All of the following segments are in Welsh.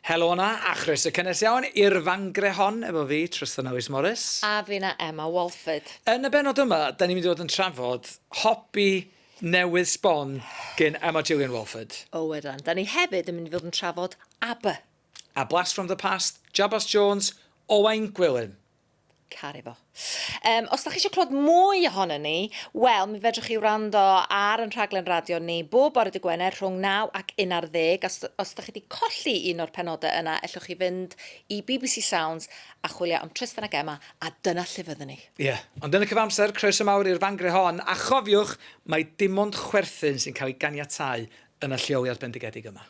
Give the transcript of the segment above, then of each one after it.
Helo yna, a chroeso cynnes iawn i'r fangre hon efo fi, Trystan Lewis Morris. A fi na Emma Walford. Yn y benod yma, da ni'n mynd i fod yn trafod hobi newydd sbon gyn Emma Gillian Walford. O, ydan. Da ni hefyd yn mynd i fod yn trafod ABBA. A Blast from the Past, Jabas Jones, Owain Gwilym. Caru fo. Um, os da chi eisiau clywed mwy ohono ni, wel, mi fedrwch chi wrando ar yn rhaglen radio ni bob bore dy Gwener rhwng 9 ac 11. Os, os da chi wedi colli un o'r penodau yna, ellwch chi fynd i BBC Sounds a chwilio am Tristan ac Emma, a dyna lle fyddwn ni. Ie, yeah. Ond yn y cyfamser, croeso mawr i'r fangre hon, a chofiwch, mae dim ond chwerthin sy'n cael ei ganiatáu yn y lleoliad bendigedig yma.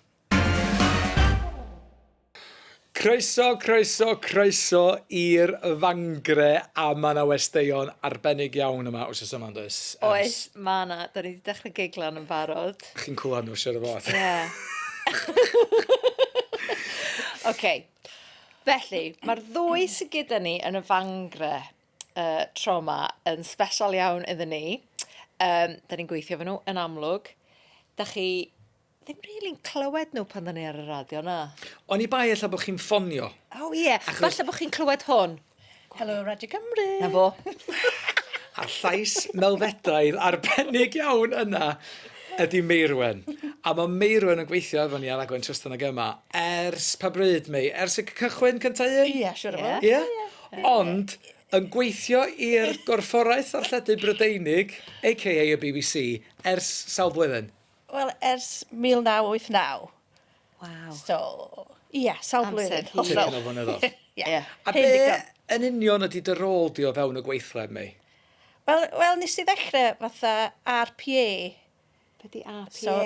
Croeso, croeso, croeso i'r fangre a mae yna westeion arbennig iawn yma wrth yma, yn does? Oes, mae yna. Da ni wedi dechrau giglan yn barod. Chi'n cwlan nhw, siwr o fod. Ie. Oce. Felly, mae'r ddwy sydd gyda ni yn y fangre uh, tro yma yn special iawn iddyn ni. Um, da ni'n gweithio efo nhw yn amlwg. Da chi Ddim rili'n clywed nhw pan 'dan ni ar y radio, na? Oni bai ella bod chi'n ffonio. O ie, Achos... falle bod chi'n clywed hwn. Helo Radio Cymru. Na fo. A'r llais melfedaidd arbennig iawn yna ydy Meirwen. A mae Meirwen yn gweithio efo ni ar raglen Trystan ag Emma ers pa bryd, Mei? Ers y cychwyn cyntaf un? Ie, siwr o fod. Ie? Ond yn gweithio i'r Gorfforaeth Ddarlledu Brydeinig, aka y BBC, ers sawl blwyddyn? Wel, ers 1989. Waw. So, ia, sawl blwyddyn. Hollol. Tipyn o flynyddoedd. Ie. A be yn union ydy dy rôl di o fewn y gweithle, Mei? Wel, wel, nes i ddechrau fatha RPA. Be di RPA? So,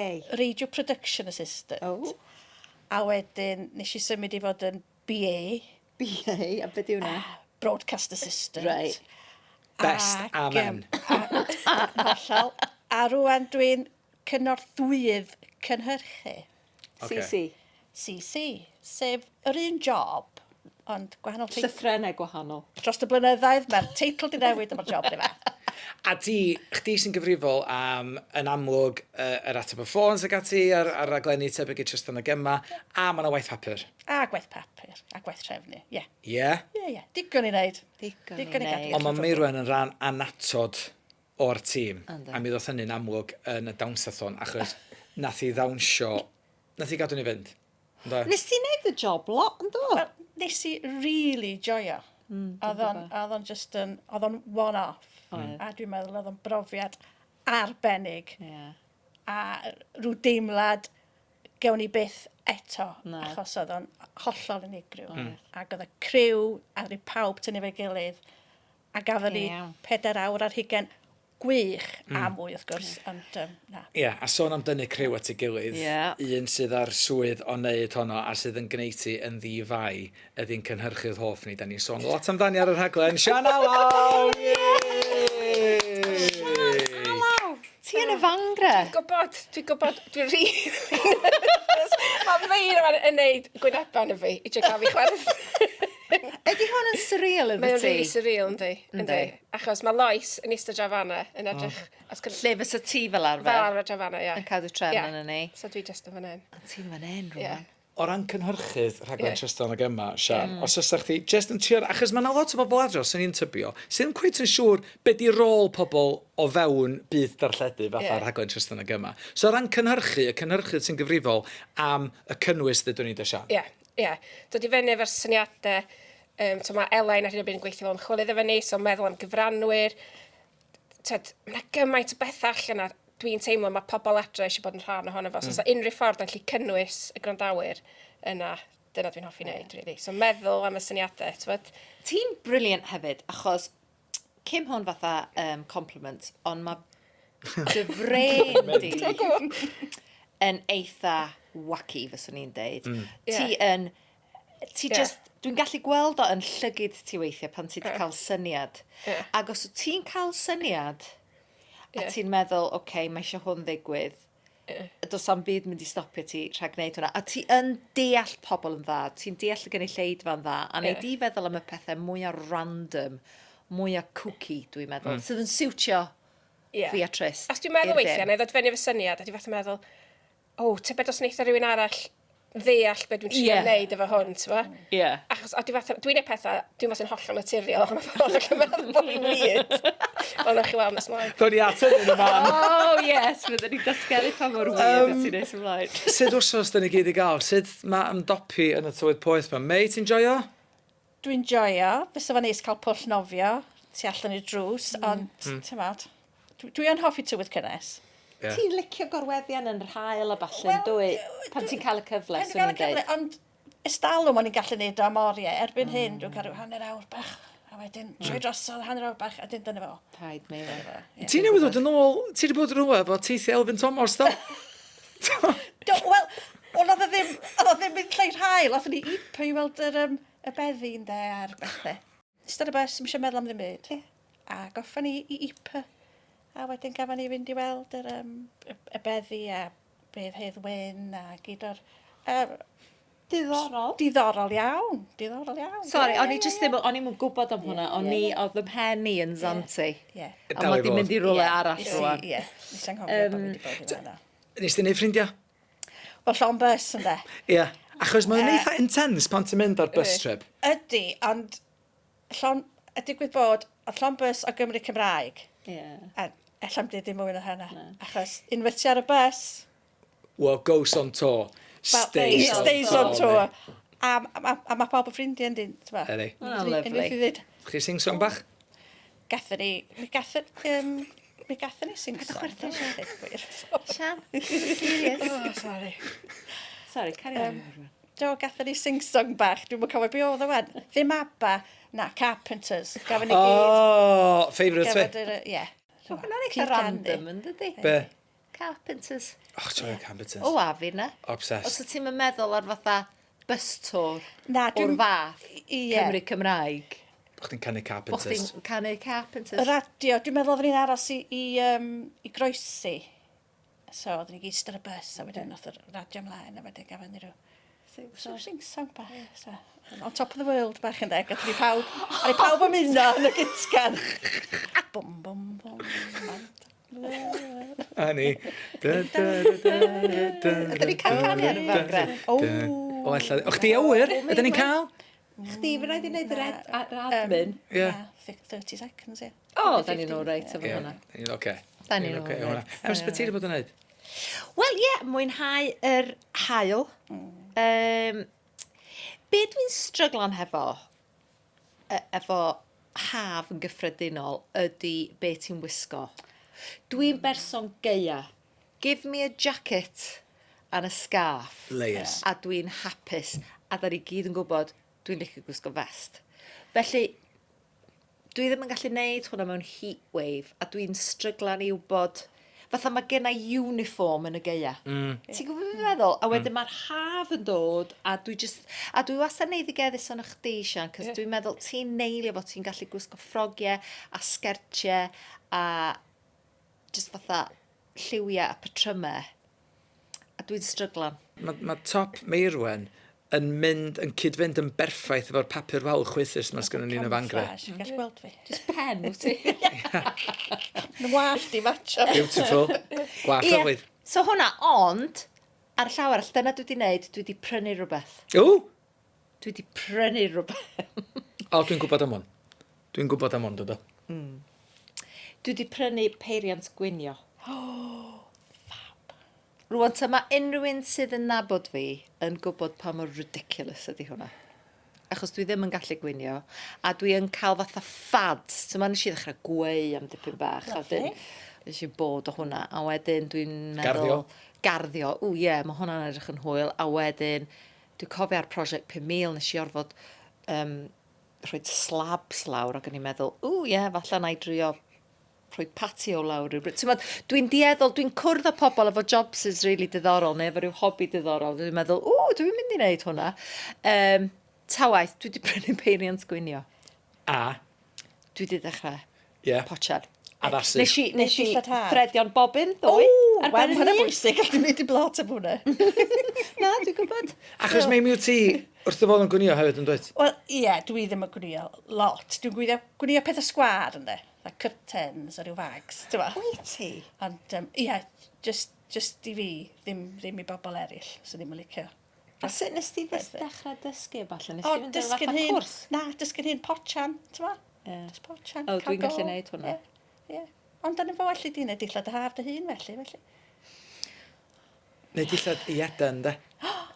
Radio Production Assistant. Oh. A wedyn nes i symud i fod yn BA. BA, a be di hwnna? Broadcast Assistant. Right. Best amen. Hollol. A rwan dwi'n cynorthwyydd cynhyrchu. Okay. CC. CC, sef yr un job, ond gwahanol teitl. Llythrennau gwahanol. Dros y blynyddoedd, mae'r teitl di newid a mae'r job di fath. A ti, chdi sy'n gyfrifol am, yn amlwg, uh, yr ateb y ffôns ac ati, a'r, ar raglenni tebyg i Tristan ag Emma, a mae yna waith papur. A gwaith papur, a gwaith trefnu, ie. Yeah. Ie? Yeah? Ie, ie. Digon i wneud. Digon, Digon i wneud. Ond mae Meirwen yn rhan annatod o'r tîm. A mi ddoth hynny'n amlwg yn y dawnsathon, achos nath i ddawnsio, nath i gadw ni fynd. Ynddo? Nes ti wneud y job lot, ynddo? Wel, nes i really joio. Oedd o'n, oedd o'n just yn, oedd o'n one-off. Mm. A dwi'n meddwl oedd o'n brofiad arbennig. Yeah. A rhyw deimlad gewn ni byth eto, Na. achos oedd o'n hollol unigryw. Ac oedd y criw, a rhyw pawb tynnu fe'i gilydd, a gafon ni Iawn. 24 gwych, a mwy wrth gwrs, ond um, na. Ie, a sôn am dynnu criw at ei gilydd, Ie. un sydd ar swydd o wneud honno a sydd yn gwneud ti yn ddi-fai ydy'n cynhyrchydd hoff ni. Da ni'n sôn lot amdani ar y rhaglen, Sian Alaw! Sian Alaw! Ti yn y fangre! Dwi'n gwybod, dwi'n gwybod, dwi'n rili nervous. Mae Meir yma yn neud gwynebau arno fi i drio gael fi chwerthin. Ydy hwn yn surreal iddo ti? Mae o'n rili surreal, yndi. Yndi. Yndi. Achos mae Lois yn eistedd draw fan'na yn edrych... os gyn- Lle fysa ti fel arfer? Fel arfer draw fan'na, ie. Yn cadw trefn Ie. arnon ni. So dwi jyst yn fan hyn. Ond ti'n fan hyn Ie. rwan. O ran cynhyrchydd rhaglen Ie. Trystan ag Emma, Sian, os fysa chdi jyst yn trio... Achos mae 'na lot o bobl adra, 'swn i'n tybio, sydd ddim cweit yn siŵr be 'di rôl pobl o fewn byd darlledu fatha Ie. rhaglen Trystan ag Emma. So o ran cynhyrchu, y cynhyrchydd sy'n gyfrifol am y cynnwys ddudwn ni de, Sian? Ie, ie. Dod i fyny efo'r syniadau. Um, so mae Elain ar hyn o bryd yn gweithio fel ymchwilydd efo ni, so meddwl am gyfranwyr. Tyd, mae yna gymaint o bethau allan yna. Dwi'n teimlo mae pobl adre eisiau bod yn rhan ohono fo. So, mm. unrhyw ffordd yn gallu cynnwys y gwrandawyr yna, dyna dwi'n hoffi wneud, really. So meddwl am y syniadau, t'mod? Ti'n brilliant hefyd, achos cym hwn fatha um, compliment, ond mae dy fren di yn eitha wacky, fyswn i'n deud. Mm. Ti yn... Ti Ie. just... Dwi'n gallu gweld o yn llygid ti weithiau pan ti wedi cael syniad. Ie. Ac os wyt ti'n cael syniad, a Ie. ti'n meddwl, oce, okay, mae eisiau hwn ddigwydd, does am byd mynd i stopio ti rhag gwneud hwnna. A ti yn deall pobl yn dda, ti'n deall y gynulleidfa'n dda, a nei Ie. di feddwl am y pethau mwyaf random, mwyaf kooky, dwi'n meddwl, mm. sydd yn siwtio Ie. fi a Trist. Os dwi'n meddwl i'r weithiau, dim. na i ddod fyny efo syniad, a dwi'n fath o meddwl, o, tybed os wneith rhywun arall ddeall beth dwi'n trio Ie. neud efo hwn, ti'n bo? Ie. Achos, a dwi fatha, dwi'n neud pethau, dwi'n meddwl sy'n hollol naturiol, ond mae pobl yn meddwl bod fi'n weird. Wel, newch chi weld nes mlaen. Dod i at hynny yn y man. Oh, yes, fydden ni'n datgelu pa mor weird um, ti'n nes ymlaen. Sut wsos da ni gyd i gael? Sut mae ymdopi yn y tywydd poeth ma? May, ti'n joio? Dwi'n joio. Fysa fo'n neis cael pwll nofio tu allan i'r drws, ond ti'n meddwl, dwi yn hoffi tywydd cynnes. Yeah. Ti'n licio gorweddion yn rhael a ballu, yn dwy? Pan ti'n cael y cyfle, Pan swn dwi'n i'n cael y deud. cyfle, ond estalwm o'n i'n gallu neud o am oriau. Erbyn hyn, dwi'n cael rhyw hanner awr bach, a wedyn troi drosodd hanner awr bach, a dyn dyna fo. Paid, Meilir. Ti newydd ddod yn ôl, ti wedi bod rhywle efo teithiau Elfyn Thomas, do? Do, wel, wel, oedd o ddim, oedd o ddim yn lle rhael. Oedd ni ipa i weld yr, um, y beddi ynde a'r bethau. Ystod y bus, ddim eisiau meddwl am ddim byd. A goffa ni i ipa. A wedyn gafon ni fynd i weld yr, um, y, y beddi a bedd Hedd Wyn a gyd o'r... Uh, Diddorol. diddorol iawn, diddorol iawn. Sorry, Ie, o'n i ie, just ie. ddim, o'n i'm yn gwybod am hwnna, o'n i, oedd fy mhen i yn Zanti. Ie. A Dal mae i di fod. mynd i rywle Ie, arall nes i- rwan. Ie, nes i anghofio bod fi wedi bod i fan'na. Nes ti wneud ffrindiau? Wel, llon bus ynde. Ie. Yeah. Achos mae'n eitha intense pan ti'n mynd ar bus trip. Ydy, ond llon, y digwydd bod, oedd llon bus o Gymru Cymraeg. Ie. A ella'm dweud dim mwy na hynna. Achos unwaith ti ar y bus, Well, goes on tour. well, Stays, stays on tour. mate. A, a, a, mae pawb yn ffrindiau yndyn, ti'n bo? Ydy. Hwnna'n lyfli. Unwaith i ddweud, Chi sing song bach? gathon ni, mi gathon, um, mi gathon ni sing song. chwerthin, Sian. Gwir. Sian, serious? Oh, sorry. Sorry, carry on. Do, gathon ni sing song bach. Dwi'n mwyn cofio be oedd o wan. Ddim ABBA, na, Carpenters. Gafon ni gyd. Oh, favourite fi. Gafon yr, ie. Mae hwnna'n eitha random, yn dydi? Be? Carpenters. Oh, joio Carpenters. O, a fi na. Obsessed. Os wyt ti'n meddwl ar fatha bus tour Na, o'r dwi'n- fath Ie. Cymru Cymraeg. Bo chdi'n canu Bo Carpenters. chdi'n canu Carpenters. Y radio, dwi'n meddwl oedden ni'n aros i, i, um, i groesi. So, oedden ni gyd styr y bus, a wedyn nath y radio ymlaen, a wedyn gafon ni rhyw sort of sing-song bach. So, on top of the world bach yn deg, a ni pawb, a ni pawb yn ymuno yn y gytgan. Bum, bum, bum. on top of the world. A ni. Da, da, da, da, da, Ydyn ni'n cael canu ar y fangre? O, O, ella. O, chdi awyr? Ydyn ni'n cael? Chdi, fe rhaid i wneud yr admin. Ie. Na, 30 seconds, ie. O, da ni'n all right efo Ie. hwnna. Ni'n oce. Da ni'n Ni'n oce all efo hwnna. reit. Ems, beth ti wedi bod yn neud? Wel, ie, mwynhau yr haul. Um, be dwi'n stryglan hefo, efo haf yn gyffredinol, ydy be ti'n wisgo. Dwi'n berson gaea. Give me a jacket and a scarf. Layers. A dwi'n hapus. A da ni gyd yn gwybod dwi'n licio gwisgo vest. Felly, dwi ddim yn gallu neud hwnna mewn heat wave a dwi'n stryglan i wybod fatha mae gen i uniform yn y gaea. Ti'n gwybod beth dwi'n feddwl? A wedyn mae'r haf yn dod a dwi just... A dwi wastad yn eiddigeddus o'n chdi, Sian, cos dwi'n meddwl ti'n neilio fo, ti'n gallu gwisgo ffrogiau a sgertiau a just fatha lliwiau a patrymau. A dwi'n stryglan. Mae ma top Meirwen yn mynd, yn cyd-fynd yn berffaith efo'r papur wal chwythus ma sgynnon ni yn y fangre. Camouflage, Gall gweld fi. Just pen, wyt ti? Yn wallt i matcho. Beautiful. Gwallt Ie. hyfryd. So hwnna, ond, ar y llaw arall, dyna dwi wedi wneud, dwi wedi prynu rhywbeth. O! Dwi wedi prynu rhywbeth. O, dwi'n gwybod am hwn. Dwi'n gwybod am hwn, dod o. Dwi wedi prynu peiriant gwinio. Oh, fab. Rwan, ta mae unrhyw un sydd yn nabod fi yn gwybod pa mor ridiculous ydy hwnna. Achos dwi ddim yn gallu gwinio, a dwi yn cael fatha fads. Ti'n ma, nes i ddechrau gweu am dipyn bach. A wedyn, nes i bod o hwnna. A wedyn dwi'n meddwl... Garddio. Garddio. O ie, yeah, mae hwnna'n edrych yn hwyl. A wedyn, dwi'n cofio ar prosiect 5,000, nes i orfod um, rhoi slabs lawr ac o'n i'n meddwl, o ie, yeah, falle na i drio rhoi patio lawr rhywbryd. Ti'n meddwl, dwi'n dieddol, dwi'n cwrdd â pobl efo jobs is really diddorol neu efo rhyw hobi diddorol. Dwi'n meddwl, o, dwi'n mynd i wneud hwnna. Um, ta waith, dwi wedi prynu peiriant gwinio. A, Dwi wedi dechrau ie, potsiad. addasu. Nes i, nes i Dillad haf. thredio'n bobbin, O, ddoe. ar wel, ben mae fy hwnna'n hun. bwysig, allwn ni wedi blot am hwnna. Na, dwi'n gwybod. Achos mae mi wyt ti wrth dy fodd yn gwnio hefyd yn dweud. Wel, ie, dwi ddim yn gwnio lot. Dwi'n gwylio, gwnio pethau sgwâr, ynddo. Like curtains a rhyw fags, ti'n bo? Wyt ti? Ond, um, ie, just, just i fi, ddim, ddim i bobl eraill, sydd ddim yn licio. A sut nes ti ddechrau dysgu a ballu? Nes O, ti fynd ar dysgu'n fatha hun. cwrs? Na, dysgu'n hun pochan, ti'n ma? Ie. Just pochan. O, cael dwi'n gallu go. neud hwnna. Ie, ie. Ond dyna fo allu di wneud dillad y haf dy hun felly, felly. Neu dillad i Eden, de.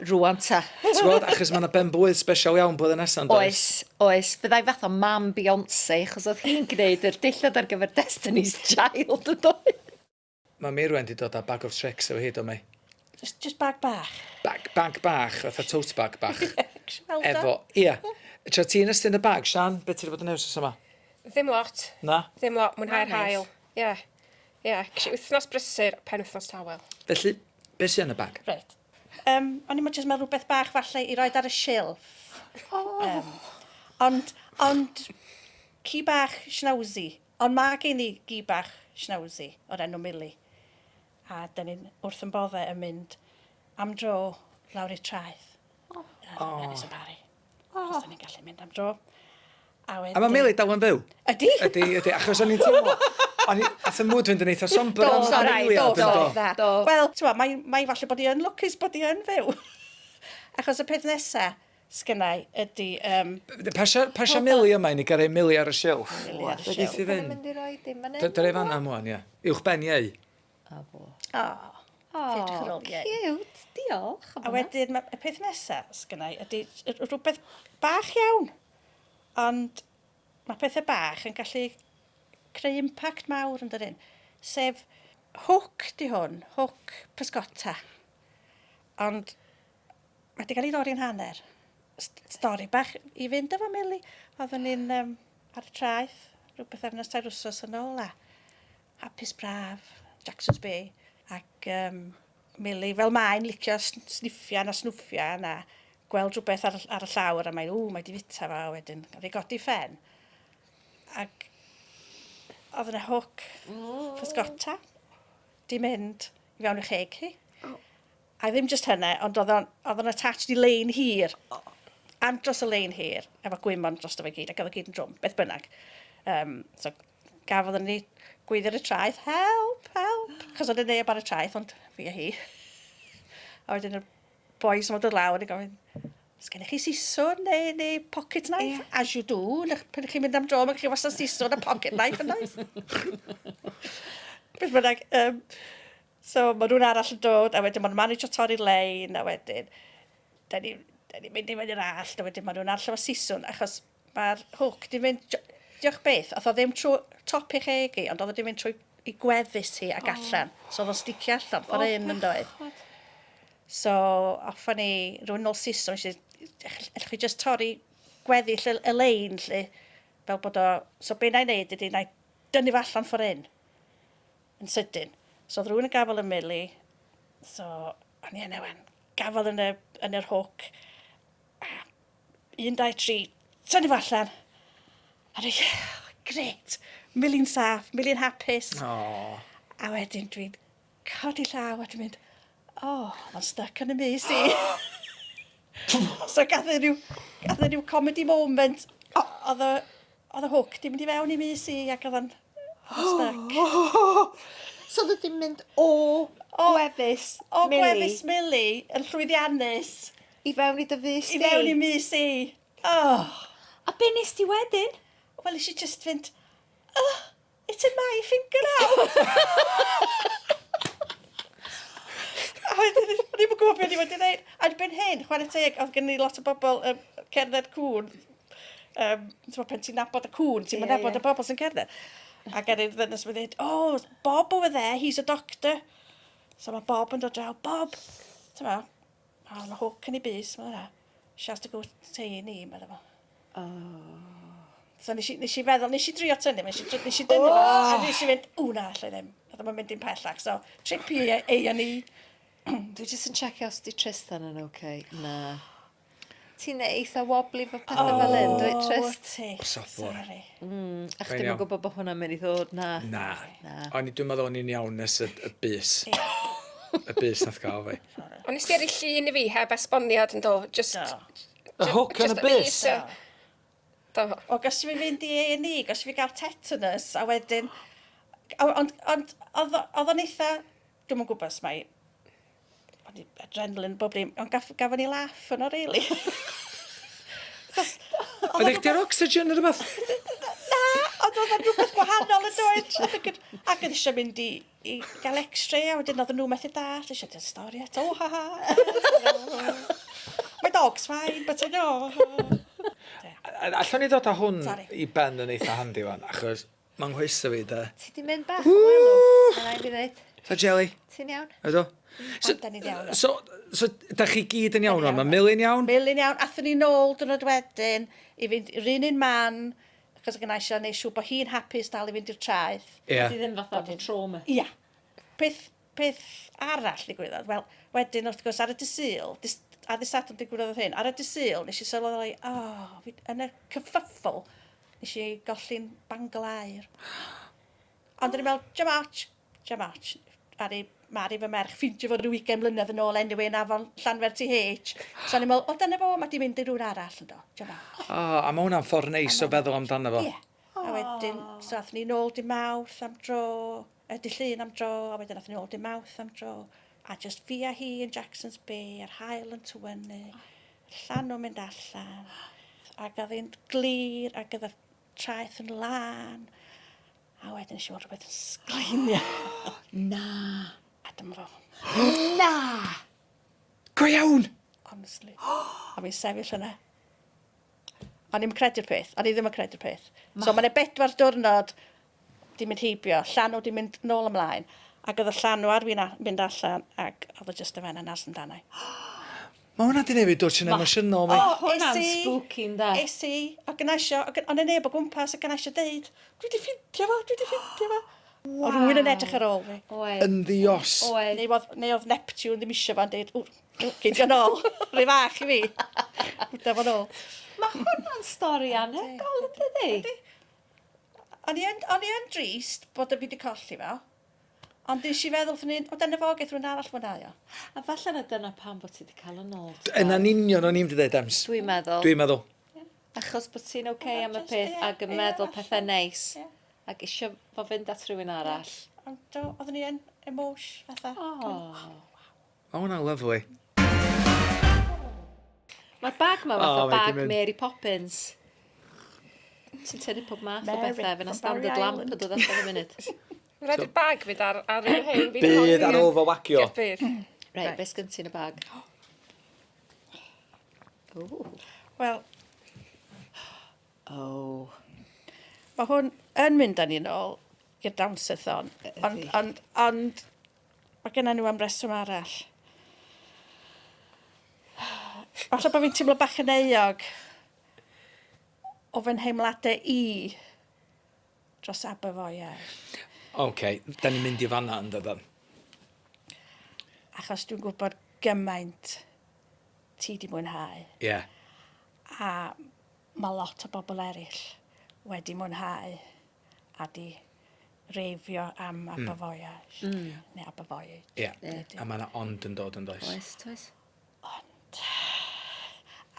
Rwan ta. Ti'n gwybod, achos mae yna ben blwydd special iawn blwyddyn nesaf, yn does? Oes, oes. Fyddai fath o mam Beyoncé, achos oedd hi'n gwneud yr dillad ar gyfer Destiny's Child yn doedd? Mae Meirwen 'di dod â bag of tricks efo hi, do Mei? Just, just bag bach. Bag, bag bach, fatha tote bag bach. Well done. Efo, ia. Tra ti'n ystyn y bag, Sian, beth ti 'di bod yn neud wsos yma? Ddim lot. Na? Ddim lot, mwynhau'r Na, neis. haul. Ie. Ie, ges i wythnos brysur, pen wythnos tawel. Felly, beth sy'n yn y bag? Reit. Um, o'n i'n just meddwl rhywbeth bach falle i roed ar y silff. Oh. Um, ond, ond, ci bach schnauzy. Ond mae gen i gi bach schnauzy o'r enw Millie. A dyn ni'n wrth yn boddau yn mynd am dro lawr i'r traeth. Oh. Ar Ynys y Barri. Oh. Os dyn ni'n gallu mynd am dro. A, wedyn... A mae Millie dal yn fyw? Ydy? Ydy, ydy. Achos o'n i'n teimlo... O'n i... Ath y mood fynd yn eitha somber Do, am sorry, eiliad, do, yn do. do? Do. Wel, ti'n gwbod, mae, mae falle bod hi yn lwcus bod hi yn fyw. Achos y peth nesa sgynnau ydy... Um, Pasio, pasio Millie yma i ni gael ei Millie ar y silff. Millie ar y Be silff. geith i fynd? Mynd i roi dim yn Dyna i fanna mwan, ia. Uwch ben iei. A fo. oh, edrych ar Oh, ôl iei. cute. Diolch. am A hwnna. wedyn, ma- y peth nesaf sgynnau ydy rhywbeth bach iawn. Ond mae pethau bach yn gallu creu impact mawr yn dydyn. Sef hook di hwn, hook pysgota. Ond mae di cael ei dorri'n hanner. Stori bach i fynd efo Mili. Oeddwn ni'n um, ar y traeth, rhywbeth efnos tair wsos yn ôl a hapus braf, Jackson's Bay. Ac um, Mili, fel mae'n licio sniffian a snwffian a gweld rhywbeth ar, ar y llawr a mae'n, ww, mae di fita fo, a wedyn, a godi ffen. Ac oedd yna hook pysgota di mynd i fewn i'w cheg hi. A ddim just hynny, ond oedd o'n oedd o'n attached i lein hir. Andros o lein hir, efo gwymon dros fo i gyd, ac oedd o gyd yn drwm, beth bynnag. Um, so gafodd ni gweiddi ar y traeth, help, help, chos oedd y neb ar y traeth, ond fi a hi. A wedyn y boys yn dod lawr i gofyn, Os gennych chi siswrn neu, neu pocket knife? Yeah. As you do, pan chi'n mynd am dro, mae chi wastad siswrn a pocket knife yn oes. Beth bynnag, um, so mae rhywun arall yn dod, a wedyn mae'n manage o torri'r lein, a wedyn, da ni, da ni mynd i fyny'r allt, a wedyn mae rhywun arall efo siswrn, achos mae'r hook di mynd, diolch beth, oedd o ddim trwy top ei cheg i, ond oedd o di mynd trwy i gweddus hi ac allan. So oedd o'n sticio allan ffordd un yn doedd. So, offa ni rhywun nôl siswrn, nes i, ellwch chi just torri gweddill y, y lein, lle, fel bod o... So, be na i wneud ydy, na i dynnu fo allan ffordd un, yn sydyn. So, oedd rhywun yn gafel yn Mili, so, o'n i yna wan, gafel yn, y, yn yr hook, a 1, 2, 3, tynnu fo allan. A dwi, gret, Mili'n saff, Mili'n hapus. O. A wedyn dwi'n codi llaw a dwi'n mynd, oh, mae'n stuck yn y mys i. so gath e ryw, gath e ryw comedy moment. Oedd y, oedd y hook di mynd i fewn i mys i ac oedd o'n stuck. So oedd o'n mynd o gwefus O Millie gwefus Mili yn llwyddiannus i fewn i dy fys i fewn i mys i. Oh. A be nes ti wedyn? Wel, nes i just fynd, oh, it's in my finger now. A wedyn, o'n i'm yn gwybod beth o'n i wedi wneud. A erbyn hyn, chwarae teg, oedd gen i lot o bobl um, cerdded cŵn. Um, ti'n pan ti'n nabod y cŵn, ti'n Ie, nabod ie. y bobl sy'n cerdded. Ac ar i'r ddynes mae'n dweud, oh, Bob over there, he's a doctor. So mae Bob yn dod draw, Bob, ti'n ma, oh, mae hook yn ei bys, mae hwnna. She has to go to A&E, meddwl fo. So nes i, nes i feddwl, nes i drio tynnu, nes i, nes i dynnu fo, a nes i fynd, ww na, allai ddim. Oedd o'n mynd i'n pellach, so trip i A&E. Dwi jyst yn checio os di Tristan yn oce. Na. Ti'n eitha wobbly fo pethau fel hyn, dwi Trist? ti. Sobor. Sorry. A Mae'n chdi'm yn iawn. gwybod bod hwnna'n mynd i ddod, na. Na. Na. O'n i, dwi'n meddwl o'n i'n iawn nes y, y bus. Y bus nath gael fi. Ond nes ti ar ei llun i fi heb esboniad yn do, just... Do. Y hook yn y just bus? ie. Do. O, gas i fi fynd i A&E, gas i fi gael tetanus, a wedyn... Ond, ond, oedd o- oedd o'n eitha... Dwi'm yn gwybod os mai... O'n i adrenaline bob dim, ond gaff, gafon ni laff yno, really. Achos... Oedd eich ar oxygen neu rhywbeth? Na, ond oedd o'n rhywbeth gwahanol yn doedd. Ac oedd eisiau mynd i, i gael x-ray, a wedyn oedd nhw methu dallt, eisiau dweud stori eto, oh, ha ha. My dog's fine, but I know. Allwn ni ddod â hwn Sorry. i ben yn eitha handi wan, achos mae'n nghoesa fi, de. Ti di mynd bach yn welw, mae'n rhaid fi ddweud. Sa jelly? Ti'n iawn? Ydw. So, da ni'n iawn. So, so, da chi gyd yn iawn wan? Mae Milly'n iawn? Milly'n iawn. Athyn ni nôl dwrnod wedyn i fynd i'r un un man, achos oedd gynna eisiau neud siŵr bod hi'n hapus dal i fynd i'r traeth. Ie. Ti ddim fatha efo trauma. Ia. Peth, peth arall ddigwyddodd, wel, wedyn wrth gwrs ar y dydd Sul, dys, ar ddydd Sadwrn digwyddodd hyn, ar y dydd Sul nes i sylweddoli, o, oh, fi, yn y cyffyffl, nes i golli'n bangl aur. Ond o'n i'n meddwl, jam och, jam och. Ari, Mari fy merch, ffeindio fo rhyw 20 mlynedd yn ôl anyway yn afon Llanfer TH. So o'n i'n meddwl, o dyna fo, mae di mynd i rhywun arall yn do, jam och. O, a mae hwnna'n ffordd neis o feddwl amdano fo. Ie. A wedyn, so athon ni nôl dy Mawrth am dro, y dy Llun am dro, a wedyn athon ni nôl dy Mawrth am dro. A just fi a hi yn Jackson's Bay, a'r haul yn tywynnu, llanw'n mynd allan. Ac oedd hi'n glir, ac oedd y traeth yn lân. A wedyn nes i weld rhywbeth yn sgleinio. Na. A dyma fo. Na! Go iawn! Honestly. A fi'n sefyll yna. O'n i'm yn credu'r peth. O'n i ddim yn credu'r peth. So mae'n bedwar diwrnod di mynd heibio. Llanw di mynd nôl ymlaen. Ac oedd y llanw ar fi'n mynd allan ac oedd o just y fan yn as amdano. Mae hwnna di newid dwtch yn emosiynol, mi. O, hwnna'n spooky, ynde? Es i, ac yna isio, ac o'n i neb o gwmpas, ac yna isio deud, dwi di ffindio fo, dwi di ffindio fo. Wow. Oedd rhywun yn edrych ar ôl fi. Oedd. Yn ddi-os. Oedd. Neu oedd, neu oedd Neptune ddim isio fo'n deud, ww, gei di o'n ôl, rhy fach i fi. Bwyta fo'n ôl. Mae hwnna'n stori anhygoel, yn dydi? O'n i yn, o'n i yn drist bod y fi wedi colli fo. Ond nes i feddwl wrth hynny, o dyna fo, geith rhywun arall fwynhau o. A falle na dyna pam bod ti wedi cael yn ôl. Yna'n union o'n i'n mynd i ddeud, Ems. Dwi'n meddwl. Dwi'n meddwl. Achos bod ti'n oce okay am y Just, peth ie, ac yn ie, meddwl falle. pethau neis. Ie. Ac isio fo fynd at rhywun arall. Ond do, oeddwn i yn emosh fatha. Oh. Mae hwnna'n lyfli. Mae'r bag ma fatha O, mae 'di bag mynd. Mary Poppins. Ti'n tynnu pob math o Mary bethau, fe na from standard Barry lamp Island. yn dod allan y munud. Mae'n rhaid i'r bag fynd ar, ar un hyn. Bydd ar ôl fo wagio. Ie, bydd. Reit, beth sgyn ti yn y bag? Ooh. Wel, Oh. mae hwn yn mynd â ni nôl i'r dawnsathon. Ond, Ydi. ond, ond, mae genna nhw am reswm arall. Falle bod fi'n teimlo bach yn euog o fy nheimladau i dros Aberfoiau. Oce, da ni'n mynd i fanna yn dydan. Achos dwi'n gwybod gymaint ti di mwynhau. Ie. Yeah. A mae lot o bobl eraill wedi mwynhau a di reifio am Aberfoiau. Neu Aberfoiau. Ie. Yeah. A mae yna ond yn dod yn does. Oes, oes. Ond,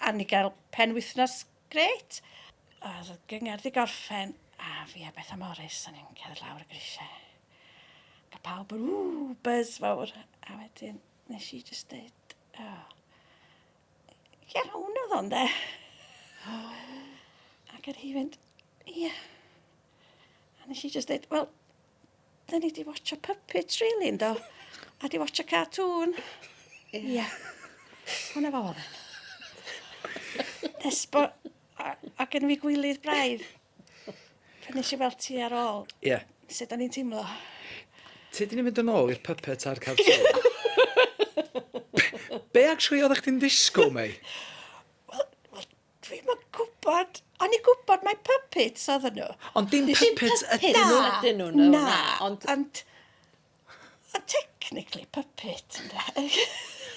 a ni gael penwythnos grêt. A oedd y gyngerdd i gorffen, a fi a Betha Morris, o'n i'n cerdded lawr y grisiau. A pawb yn ww, buzz fawr. A wedyn nes i just deud, oh, iawn oedd o'n de. Ac ar hi fynd, ie. A nes i just deud, wel, dyn ni di watcho puppets, really, yndo? A di watcho cartoon. Ie. Yeah. Hwna fo oedd. Nes bo... A, a gen fi gwilydd braidd. Pan nes i weld ti ar ôl, Ie. Yeah. sut o'n i'n teimlo? Ti di mynd yn ôl i'r puppet a'r cartoon? Be actually oeddech chdi'n disgwyl, mei? Wel, wel dwi'n yn gwybod. O'n i'n gwybod mai puppets oedden nhw. Ond dim puppets ydyn nhw. Na. Ydyn nhw, no, Na. na, ond- Ond, ond technically puppet, ynde.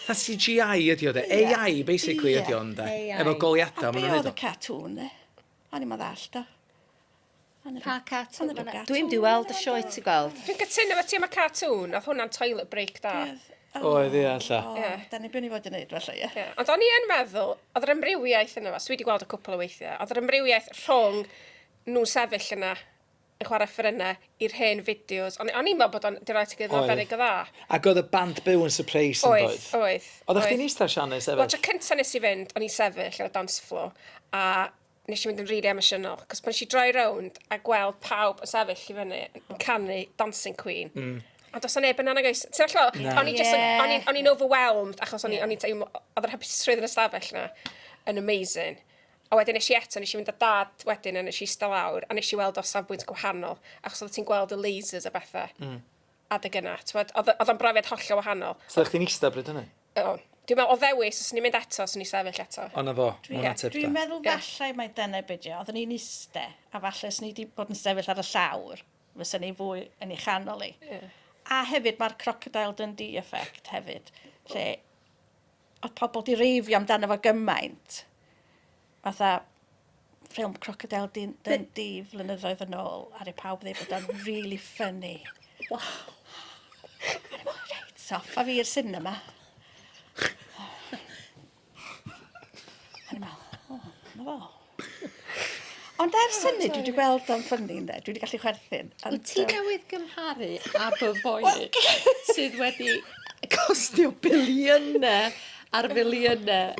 Fatha CGI ydi o de. AI basically Ie. ydi o ynde. AI. Efo goleuadau A maen be nhw'n oedd neud y o. cartoon, de? O'n i'n meddwl o. Pa cartoon? Oedd 'na ryw Dwi'n cartoon di weld y yna, sioe do? ti gweld. Dwi'n cytuno efo ti am y cartoon, oedd hwnna'n toilet break da. Oedd, ie, alla. O, Ie. da ni beth ni fod yn neud felly, ie. Ie. Ond o'n i yn meddwl, oedd yr amrywiaeth yna fo, so dwi wedi gweld y cwpl o weithiau, oedd yr amrywiaeth rhwng nhw'n sefyll yna yn chwarae offerynnau i'r hen fideos. O'n o'n i'n meddwl bod o'n 'di rhoi at ei gilydd yn arbennig o dda. Ac oedd y band byw yn surprise yn doedd? Oedd, oedd. Oeddech chdi'n eistedd Sian neu sefyll? Wel, tro cynta nes i fynd, o'n i'n sefyll ar y dance floor, a nes i fynd yn really emosiynol, cos pan nes i droi rownd a gweld pawb yn sefyll i fyny yn canu Dancing Queen, mm. a does 'na neb yna nag oes? Ti'n meddwl? O'n i just yn, o'n i'n o'n i'n overwhelmed, achos o'n i, o'n i'n teimlo, oedd yr hapusrwydd yn y stafell 'na yn amazing. A wedyn nes i eto, nes i fynd â dad wedyn a nes i ista lawr a nes i weld o safbwynt gwahanol, achos oeddet ti'n gweld y lasers a bethau mm. adeg yna. T'mod, oedd oedd o'n brofiad hollol wahanol. So oeddech chdi'n ista bryd hynny? O'n. Dwi'n meddwl, o ddewis, os o'n i'n mynd eto, os o'n i'n sefyll eto. O na fo, ma' hwnna'n tip da. Dwi'n meddwl falle mai dyna be' 'di o. Oedden ni'n iste, a falle os ni 'di bod yn sefyll ar y llawr, fysen ni fwy yn ei chanol hi. Ie. A hefyd mae'r Crocodile Dundee effect hefyd, lle oedd pobl 'di reifio amdano fo gymaint, fatha ffilm Crocodile Dundee flynyddoedd yn ôl, a pawb ddeud bod o'n really funny. Waw. A o'n i'n meddwl, reit, off a fi i'r cinema. A o'n i'n meddwl, o, na fo. Ond ers hynny, dwi wedi gweld o'n ffynnu, ynde. Dwi wedi gallu chwerthin. Wyt ti newydd gymharu Aber Voyage sydd wedi costio biliynau ar filiynau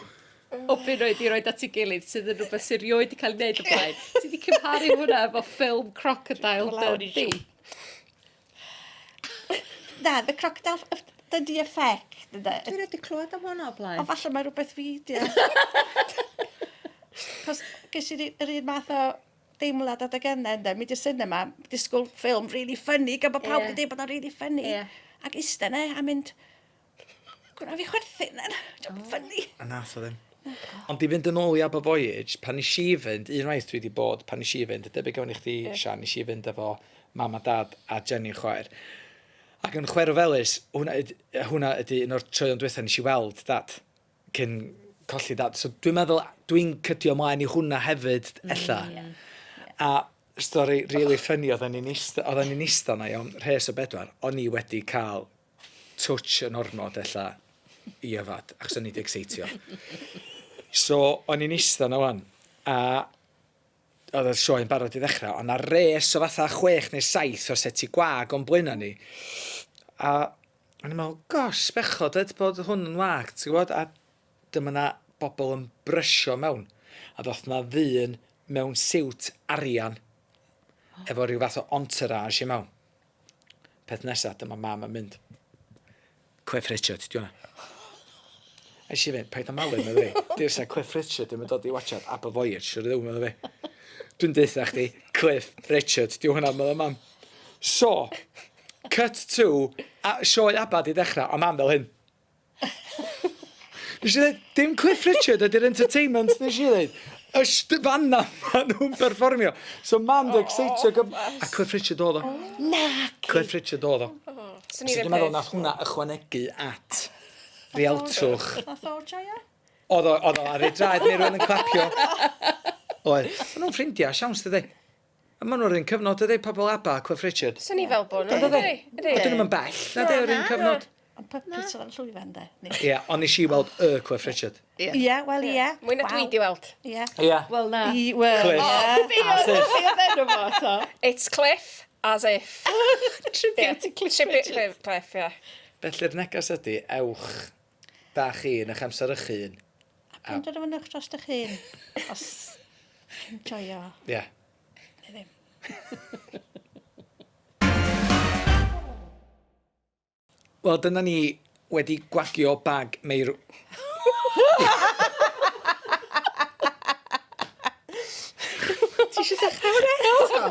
o bunnoedd i roed at ei gilydd sydd yn rhywbeth sydd rioed wedi cael ei wneud o blaen. Ti wedi cymharu hwnna efo ffilm Crocodile Dundee. Na, the Crocodile Dundee effect, ynde. Dwi wedi clywed am hwnna o blaen. O, falle mae rhywbeth fi, di. Cos ges i yr un math o deimlad adeg yna, ynde, mynd i'r cinema, disgwyl ffilm really funny, gan bod pawb yeah. wedi dweud bod o'n really funny. Yeah. Ac eistedd yna a mynd, gwna fi chwerthin, then, oh. funny. A nath o ddim. Ond i fynd yn ôl i Aber Voyage, pan nes i fynd, unwaith dwi wedi bod, pan nes i fynd, y debyg iawn i chdi, yeah. Sian, nes i fynd efo mam a dad a Jenny chwaer. Ac yn chwerw felys, hwnna, hwnna ydy un o'r troeon diwetha nes i weld dad, cyn colli dad. So dwi'n meddwl, dwi'n cydio ymlaen i hwnna hefyd, ella. Mm, yeah. A stori really funny, oedden ni'n ista, oedden ni'n ista na iawn, rhes o bedwar, o'n i wedi cael touch yn ormod ella i yfad, achos o'n i 'di exeitio. So, o'n i'n ista na wan, a oedd y sioe'n barod i ddechrau, ond na res o fatha chwech neu saith o seti gwag o'n blaenau ni. A o'n i'n meddwl, gosh, bechod ed bod hwn yn wag, ti'n gwybod? A dyma na bobl yn brysio mewn. A ddoth na ddyn mewn siwt arian, efo rhyw fath o entourage i mewn. Peth nesa, dyma mam yn mynd. Cliff Richard, di hwnna. A eisiau fynd, paid â malu, medda fi. Di'r sa Cliff Richard ddim yn dod i watchad Aber Voyage, siwr ddiw, medda fi. Dwi'n deutha chdi, Cliff Richard, di hwnna, medda mam. So, cut to, a, sioe ABBA di dechrau, a mam fel hyn. Nes i ddweud, dim Cliff Richard ydy'r entertainment, nes i ddweud. Y fanna ma nhw'n perfformio. So mam di excitio. Oh, a Cliff Richard oedd o. Na. Cliff Richard oedd o. So dwi'n meddwl nath hwnna ychwanegu at rialtwch. Nath o joio? Oedd o, oedd o ar ei draed neu rhywun yn clapio. Oedd. Maen nhw'n ffrindiau, siawns dydy. A maen nhw'r un cyfnod, dydy, pobl ABBA a Cliff Richard. Swn i fel bod nhw, ydy? Ydy. Dyn nhw'n bell, na dy, yr un cyfnod. Ond puppets oedd ar y llwyfan, de. Ie, ond nes i weld y Cliff Richard. Ie, wel ie. Mwy na dwi di weld. Ie. Ie. Wel na. Wel, Cliff. As if. Be oedd enw fo, to? It's Cliff, as if. Tribute to Cliff Tribute Richard. to Cliff, ie. Felly'r neges ydy, ewch da chi yn eich amser eich hun. A penderfynwch dros eich hun. Os chi'n joio. Ie. Neu ddim. Wel, dyna ni wedi gwagio bag meirw... Ti eisiau dechrau hwnna eto?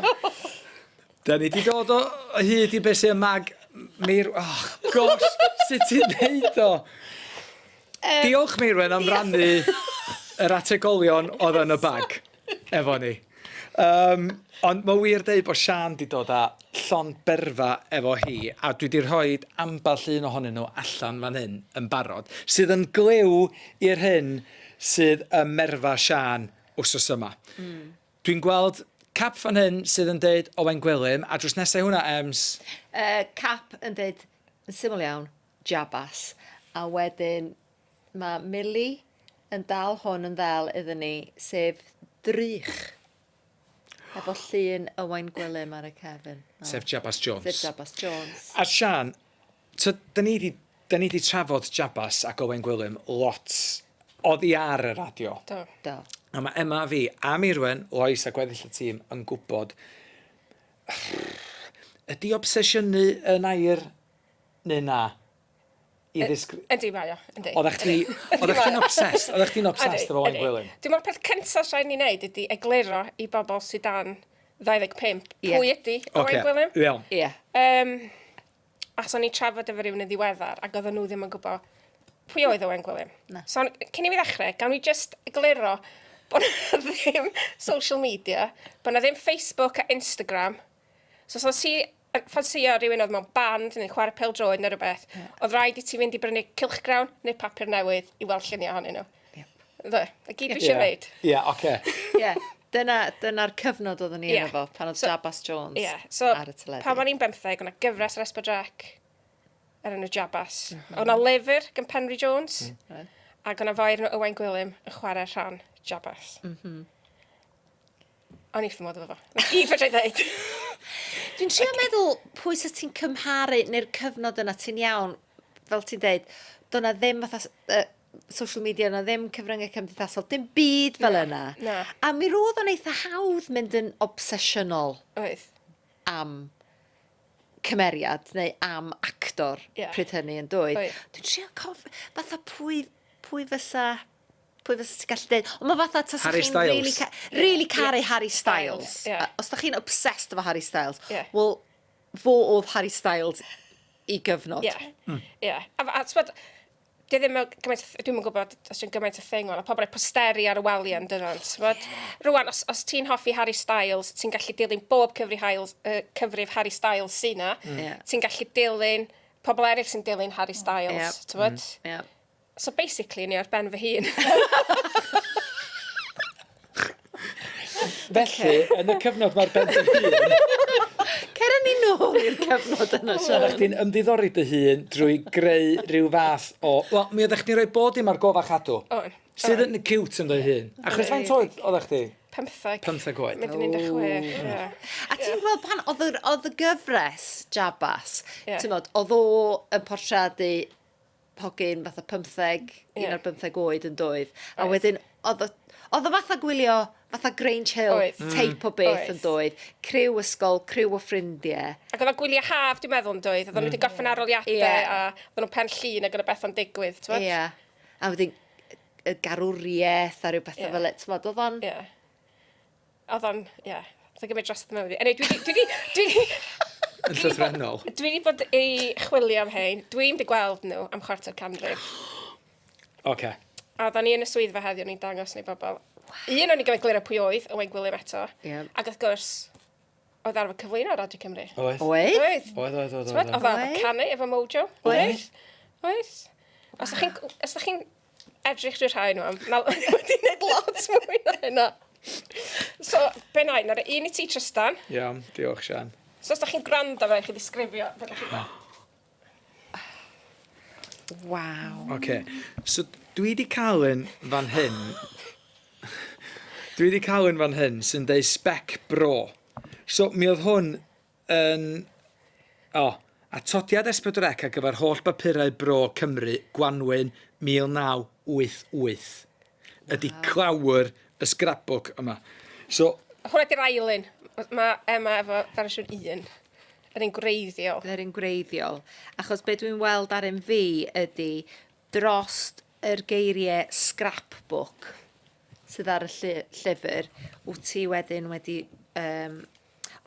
Da ni wedi dod o hyd i beth sy'n mag meirw... Oh, gosh, sut ti'n neud o? Diolch Meirwen am rannu yr ategolion oedd yn y bag efo ni. Um, ond mae wir deud bod Sian di dod â llond berfa efo hi, a dwi di rhoi ambell un ohonyn nhw allan fan hyn yn barod, sydd yn glyw i'r hyn sydd ym merfa Sian wsos yma. Mm. Dwi'n gweld cap fan hyn sydd yn deud Owain Gwilym, a drws nesau hwnna, Ems? Uh, cap yn deud, yn syml iawn, Jabas. A wedyn mae Millie yn dal hwn yn ddel iddyn ni, sef drych. Efo llun Owain Gwilym ar y cefn. Oh. Sef Jabas Jones. Sef Jabas Jones. A Sian, da ni di, da ni di trafod Jabas ac Owain Gwilym lot oddi ar y radio. Do. Do. A mae Emma a fi, a Meirwen, Lois a gweddill y tîm yn gwybod ydy obsesiynu yn air neu na? I ddisgri... Yndi, mae o, yndi. Oeddech chdi, oeddech chdi'n obsessed, oeddech chdi'n obsessed efo Owain Gwilym? Dwi'n meddwl peth cyntaf rhaid ni wneud ydy egluro i bobl sydd dan 25 pwy ydy Owain Gwilym. Iawn. Ie. Um, achos o'n i'n trafod efo rhywun yn ddiweddar ac oedden nhw ddim yn gwybod pwy oedd Owain Gwilym. Na. So, cyn i fi ddechrau, gawn ni just egluro bod na ddim social media, bod na ddim Facebook a Instagram. So, os ti yn ffansïo rhywun oedd mewn band neu'n chwarae pêl-droed neu rhywbeth, yeah. oedd rhaid i ti fynd i brynu cylchgrawn neu papur newydd i weld lluniau ohonyn nhw. Yep. Dde, y gyd dwi eisiau wneud. Ie, oce. Ie, dyna'r cyfnod oeddwn ni yno fo, pan oedd Jabas Jones yeah. so, ar y teledu. Pan o'n i'n bymtheg, o'na gyfres ar S4C ar enw Jabas. Mm -hmm. O'na lyfr gan Penry Jones, mm. ac o'na foi enw Owain Gwilym yn chwarae rhan Jabas. Mm -hmm. O'n i wrth fy modd efo fo. 'Na gyd fedra i ddeud. Dwi'n trio meddwl pwy sa ti'n cymharu neu'r cyfnod yna, ti'n iawn, fel ti'n deud, do' 'na ddim fatha social media, na ddim cyfryngau cymdeithasol, dim byd fel yna. Na. A mi roedd o'n eitha hawdd mynd yn obsesiynol. Oedd. Am cymeriad neu am actor yeah. pryd hynny yn dweud. Oedd. Dwi'n trio cof, fatha pwy, pwy fysa pwy fysa ti'n gallu dweud? Ond mae fatha tasa Harry chi'n Styles. really, ca really caru Harry Styles. Yeah. Os da chi'n obsessed efo Harry Styles, Yeah. wel, fo oedd Harry Styles i gyfnod. Ie. Ie. A t'mod, di ddim yn gymaint, dwi'm yn gwybod os yw'n gymaint o thing o'n, a pobl rhoi posteri ar y waliau yn dyddan, t'mod? Rwan, os, os ti'n hoffi Harry Styles, ti'n gallu dilyn bob cyfri Hiles, cyfrif Harry Styles sy 'na. Ie. Ti'n gallu dilyn pobl eraill sy'n dilyn Harry Styles, Ie. t'mod? Ie. So basically, ni ar ben fy hun. Felly, yn y cyfnod mae'r ben dy hun... Cera ni nôl i'r cyfnod yna, Sian. Oeddech chdi'n ymddiddori dy hun drwy greu rhyw fath o... Wel, mi oeddech chdi'n rhoi bod dim ar gof a chadw. O'n. Sydd yn cute ynddo'i hun. Achos faint oed oeddech chdi? 15. 15 oed. Mynd yn 16, ie. A ti'n gweld pan oedd yr, oedd y gyfres Jabas, Ie. ti'n modd, oedd o yn portreadu hogyn fatha pymtheg, Ie. un ar bymtheg oed yn doedd. A Oedd. wedyn, oedd o, oedd o fatha gwylio, fatha Grange Hill Oedd. teip o beth Oedd. yn doedd. Criw ysgol, criw o ffrindiau. Ac oedd o'n gwyliau haf, dwi'n meddwl, yn doedd? Oedden nhw wedi gorffen aroliadau Ie. a oedden nhw'n pen llun ac oedd y beth o'n digwydd, ti'n Ie. A wedyn, y garwriaeth a rhyw bethau Ie. fel e, ti'n modd, oedd o'n... Ie. Oedd o'n, ie. Oedd o'n gymryd dros y mewn fi. Anyway, dwi di, dwi di, dwi di, Yn llythrennol. dwi di bod i chwilio am hein. Dwi'm di gweld nhw am chwarter canrif. Oce. A oedden ni yn y swyddfa heddiw, o'n i'n dangos nhw i bobl. Un o'n i gymaint glir o pwy oedd, Owain Gwilym eto. Ie. Ac wrth gwrs, oedd arfer cyflwyno ar Radio Cymru. Oedd. Oedd? Oedd. Oedd, oedd, oedd, T'mod, oedd. Oedd arfer Oedd. canu efo Mojo. Oedd. Oedd. Os ydych chi'n os dach chi'n edrych drwy'r rhai nhw, mae wedi gwneud lot mwy na hynna. So, be na i, na'r un i ti, Tristan. Iawn, diolch, Sian. So, os ydych chi'n gwrando fe, chi ddisgrifio. be dach chi'n gweld. Waw. Oce. So, dwi di cael un fan hyn. Dwi di cael un fan hyn sy'n deud spec bro. So, mi oedd hwn yn... O, atodiad S4C ar gyfer holl bapurau bro Cymru, Gwanwyn 1988. Ydy clawr y scrapbook yma. So, Hwna di'r ail un. Mae Emma efo fersiwn un. Yr un gwreiddiol. Yr un gwreiddiol. Achos be dwi'n weld ar un fi ydy drost yr geiriau scrapbook sydd ar y llyfr, wyt ti wedyn wedi... Um,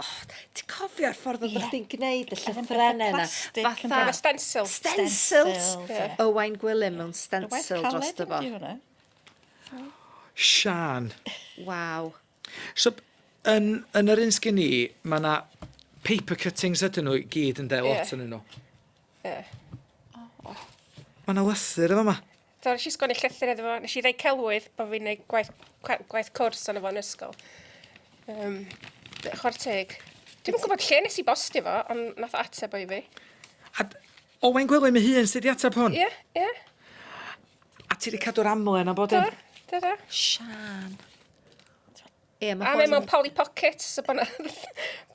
oh, ti'n cofio'r ffordd oeddech chdi'n gwneud y llythrennau yna? plastic yn Fatha... Efo stencil. Stencils! Stencils, ie. Owain Gwilym mewn Waith stencil caled drosto fo. ydi hwnna. Sian. Waw. So, yn, yn yr un sgyn i, mae yna paper cuttings ydyn nhw i gyd yn de, lot Ie. yn nhw. Ie. Mae yna lythyr efo yma. Do, nes i sgwennu llythyr iddo fo. Nes i ddeud celwydd bod fi'n gwneud gwaith, gwaith cwrs arno fo yn ysgol. Um, chwarae teg. Dwi'm yn gwybod lle nes i bostio fo, ond nath o ateb o i fi. A Owain Gwilym ei hun sydd wedi ateb hwn? Ie, ie. A ti wedi cadw'r amlen a bod Do, dim? do, do. Sian. Ie, mae A mae mewn Polly Pocket, so bod na,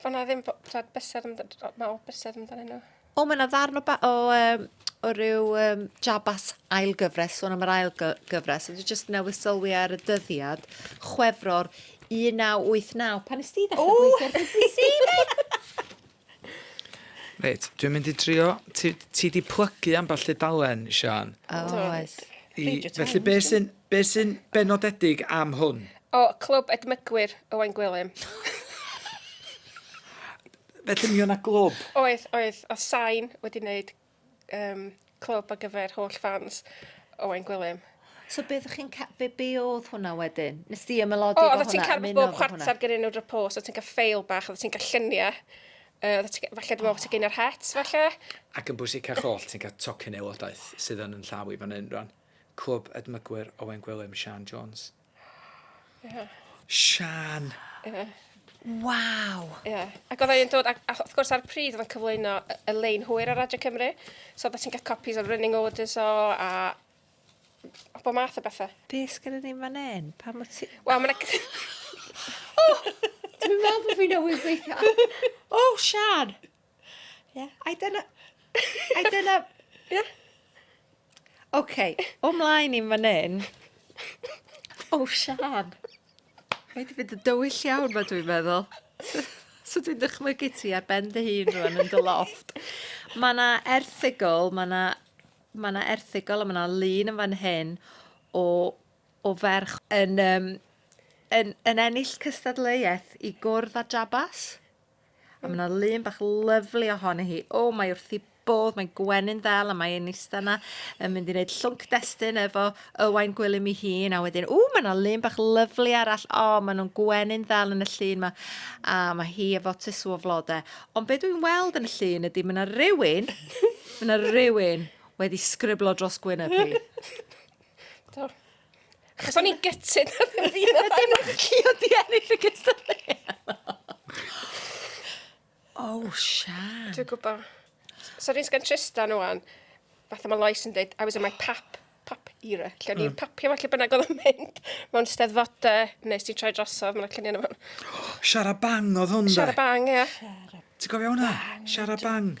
bo na ddim twad, bysedd amdan, mae o bysedd amdanyn nhw. O, mae yna ddarn o, ba, o, um, o ryw um, Jabas ail gyfres, sôn am yr ail gyfres, dwi jyst newydd sylwi ar y dyddiad, Chwefror 1989. Pan nes ti ddechrau gweithio ar BBC, mate? Reit, dwi'n mynd i drio... Ti, ti di plygu ambell dudalen, Sian. O, oes. I, felly, be sy'n be sy'n benodedig am hwn? O, Clwb Edmygwyr Owain Gwilym. Felly mi o'na glwb? Oedd, oedd. Oedd Sain wedi wneud um, clwb ar gyfer holl fans Owain Gwilym. So beth o'ch chi'n ca... Be, be oedd hwnna wedyn? Nes di ymylodi efo hwnna? O, ti'n cael bob chwarter gyda nhw drwy post, oedd ti'n cael ffeil bach, oedd ti'n cael lluniau. Uh, ti, falle dwi'n meddwl bod ti'n gael yr het, falle. Ac yn bwysicach oll, ti'n cael tocyn aelodaeth sydd yn yn llaw i fan hyn rwan. Clwb Edmygwyr Owain Gwilym, Sian Jones. Yeah. Sian! Yeah. Waw! Ie. Yeah. Ac oedd e'n dod, ac, ac wrth gwrs ar y pryd oedd o'n cyflwyno y lein hwyr ar Radio Cymru. So oedd ti'n cael copies o running orders o, a o bob math o bethau. Be sgynnon ni fan hyn? Pam o ti... Wel, mae'n... oh! Dwi'n meddwl bod fi newydd weithio. Oh, Sian! Yeah. Ai dyna... Ai dyna... Yeah. Oce, o mlaen i fan hyn. O, Sian. Mae wedi mynd yn dywyll iawn ma dwi'n meddwl. So dwi'n dychmygu ti ar ben dy hun rwan yn dy lofft. Mae yna erthygl, mae yna ma 'na erthygl a mae yna lun yn fan hyn o, o ferch yn, um, yn, yn ennill cystadleuaeth i gwrdd â Jabas. A mae 'na lun bach lyfli ohoni hi. O, mae wrth ei bodd, mae'n gwenu'n ddel a mae'n eistedd yna yn mynd i wneud llwnc destun efo Owain Gwilym ei hun. A wedyn, o, mae 'na lun bach lyfli arall. O, maen nhw'n gwenu'n ddel yn y llun 'ma. A mae hi efo tusw o flodau. Ond be dwi'n weld yn y llun ydy mae 'na rywun, mae 'na rywun wedi sgriblo dros gwyneb hi. Do. Achos o'n i'n gutted na ddim fi nath Dim chi oedd 'di ennill y gystadleuaeth. Oh, Sian. Dwi'n gwybod. So rwy'n sgan Tristan ŵan, fatha mae Lois yn dweud, I was in my pap, pap era, lle o'n i'n mm. papio falle bynnag oedd yn mynd mewn steddfodau, nes ti'n troi drosodd, mae'n lluniau yna. Siara bang oedd hwn, de? Siara bang, ie. Ti'n cofio hwnna? Siara bang.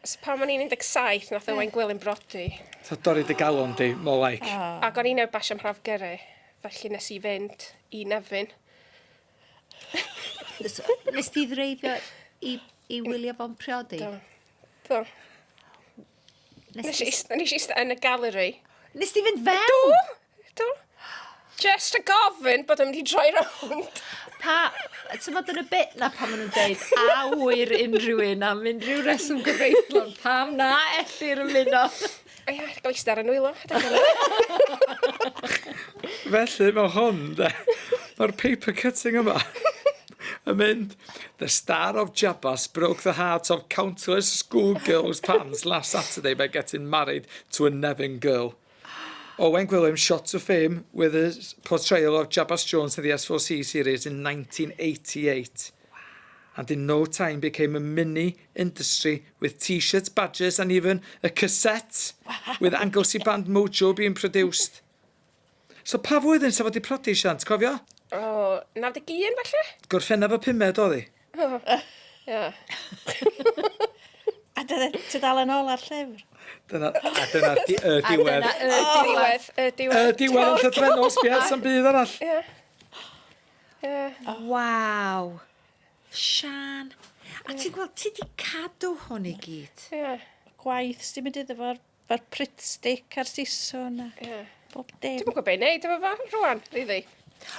So pan o'n i'n 17, nath Owain Gwilym brodi. So dorri dy galon di, more like. Oh. Ac o'n i'n newid basio am haf gyrru, felly nes i fynd i Nefyn. Nes ti ddreifio i, i wylio fo'n priodi? Do. Do. Nes i eistedd yn y galeri. Nes ti fynd fewn? Do! Do. Just a gofyn bod o'n mynd i droi rownd. Pa, ti'n bod yn y bit na pan maen nhw'n deud a wyr unrhyw un am unrhyw reswm gyfreithlon, pam na ellir ymuno? O ia, gael eistedd ar y nwylo. Felly mae hwn, de, mae'r paper cutting yma yn mynd, The star of Jabas broke the hearts of countless schoolgirls' pants last Saturday by getting married to a Nevin girl. Owen Gwilym shot to fame with his portrayal of Jabas Jones in the S4C series in 1988. And in no time became a mini industry with t-shirts, badges and even a cassette with Anglesey band Mojo being produced. So pa flwyddyn sa fo 'di prodi, Sian, ti'n cofio? O, 91 falle? Gorffennaf y pumed oedd hi. O, ie. A dyna tudalen ola'r llyfr. Dyna, a dyna di, y diwedd. A dyna y diwedd. Y diwedd. Y diwedd yn llythrennol, sbia, sa'm byd arall. Ie. Ie. Waw. Sian. A ti'n gweld, ti di cadw hwn i gyd. Ie. Gwaith sy'n mynd iddo fo'r fo'r Pritt stick a'r siswrn a Ie. bob dim. Dwi'm yn gwybod be i neud efo fo rwan, rili.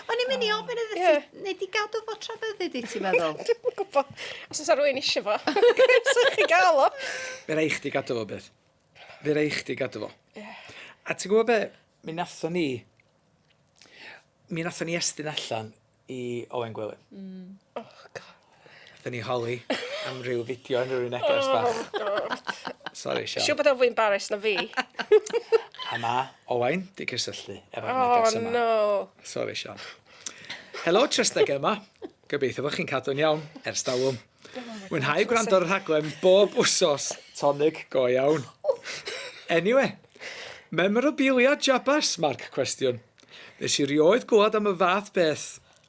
O'n i'n mynd i ofyn iddo Ie. ti, neu di gadw fo tra fyddi di, ti'n meddwl? Dwi'm yn gwybod. Os oes 'na rywun isio fo, croeso i chi gael o. Fe rai chdi gadw fo byth. Fe rai chdi gadw fo. Ie. A ti'n gwybod be? Mi nathon ni, mi nathon ni estyn allan i Owen Gwilym. Oh God. Nathon ni holi am ryw fideo yn rhyw neges bach. Oh God. Sorry, Sian. Siŵr bod o'n fwy embarrassed na fi. A ma Owain di cysylltu efo'r Oh neges yma. no. Sorry, Sian. Helo, Trysneg yma. Gobeithio bod chi'n cadw'n iawn ers talwm. Mwynhau gwrando ar y rhaglen bob wsos. Tonic go iawn. Anyway, memorabilia Jabas, mark cwestiwn. Nes i rioed glwad am y fath beth.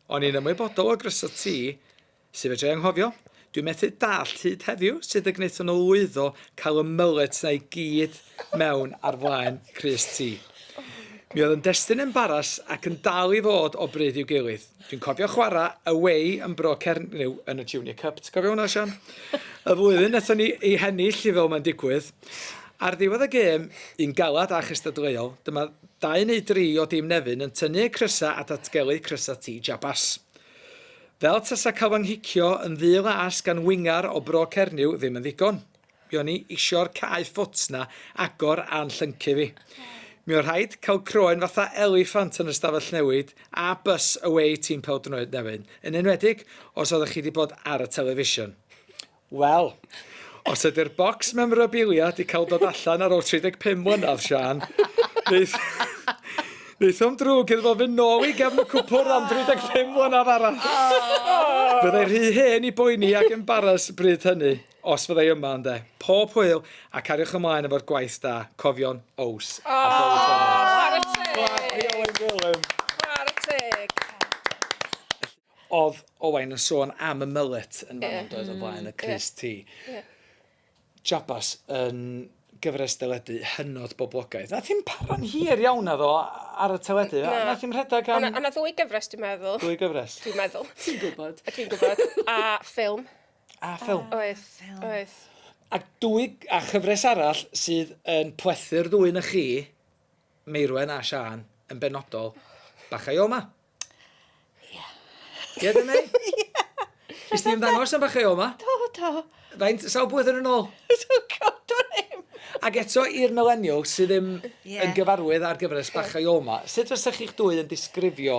O'n i'n ymwybodol o grysau T, sydd fedra i anghofio. Dwi'n methu dallt hyd heddiw sut y gwnaethon nhw lwyddo cael y mullets 'na i gyd mewn ar flaen crys T. Mi oedd yn destun embaras ac yn dal i fod o bryd i'w gilydd. Dwi'n cofio chwarae away yn Bro Cernyw yn y Junior Cup. Ti'n cofio hwnna, Sian? Y flwyddyn wnaethon ni ei hennill i fel mae'n digwydd. Ar ddiwedd y gêm, un galad a chystadleuol, dyma dau neu dri o dîm Nefyn yn tynnu eu crysau a datgelu crysau T Jabas. Fel tasa cael fy nghicio yn ddu las gan wingar o Bro Cernyw ddim yn ddigon. Mi o'n i isio'r cae ffwt 'na agor a'n llyncu fi. Mi oedd rhaid cael croen fatha eliffant yn y stafell newid a bus away tîm pêl-droed Nefyn, yn enwedig os oeddech chi 'di bod ar y television. Wel, os ydy'r bocs memorabilia 'di cael dod allan ar ôl 35 mlynedd, Siân, neith, neith o'm drwg iddo fo fynd nôl i gefn y cwpwrdd am 35 mlynedd arall. Fyddai rhy hen i boeni ac embaras bryd hynny, os fyddai yma ynde. Pob hwyl, a cariwch ymlaen efo'r gwaith da. Cofion, Ows. A bywyd Chwarae teg! Clap i Owain Gwilym. Chwarae teg. Oedd Owain yn sôn am y mullet yn fanno yeah. doedd o blaen y crys T. Yeah. Jabas yn gyfres deledu hynod boblogaidd. Nath hi'n para'n hir iawn na ddo ar y teledu. Na. Nath hi'n rhedeg am... O'na ddwy gyfres dwi'n meddwl. Dwy gyfres? Dwi'n meddwl. Ti'n gwybod. Dwi'n gwybod. A ffilm. A ffilm. Oedd. Oedd. A dwy, a chyfres arall sydd yn plethu'r ddwy na chi, Meirwen a Siân, yn benodol, Bachau Oma. Ie. Ie, dy Mei? Ie. Nes ti ymddangos am Bachau Oma? Do, do. Faint, sawl blwyddyn yn ôl? Dwi'n cofio ddim. Ac eto i'r millennials sydd ddim yeah. yn gyfarwydd ar gyfres Bachau Oma, sut fysa chi'ch dwy yn disgrifio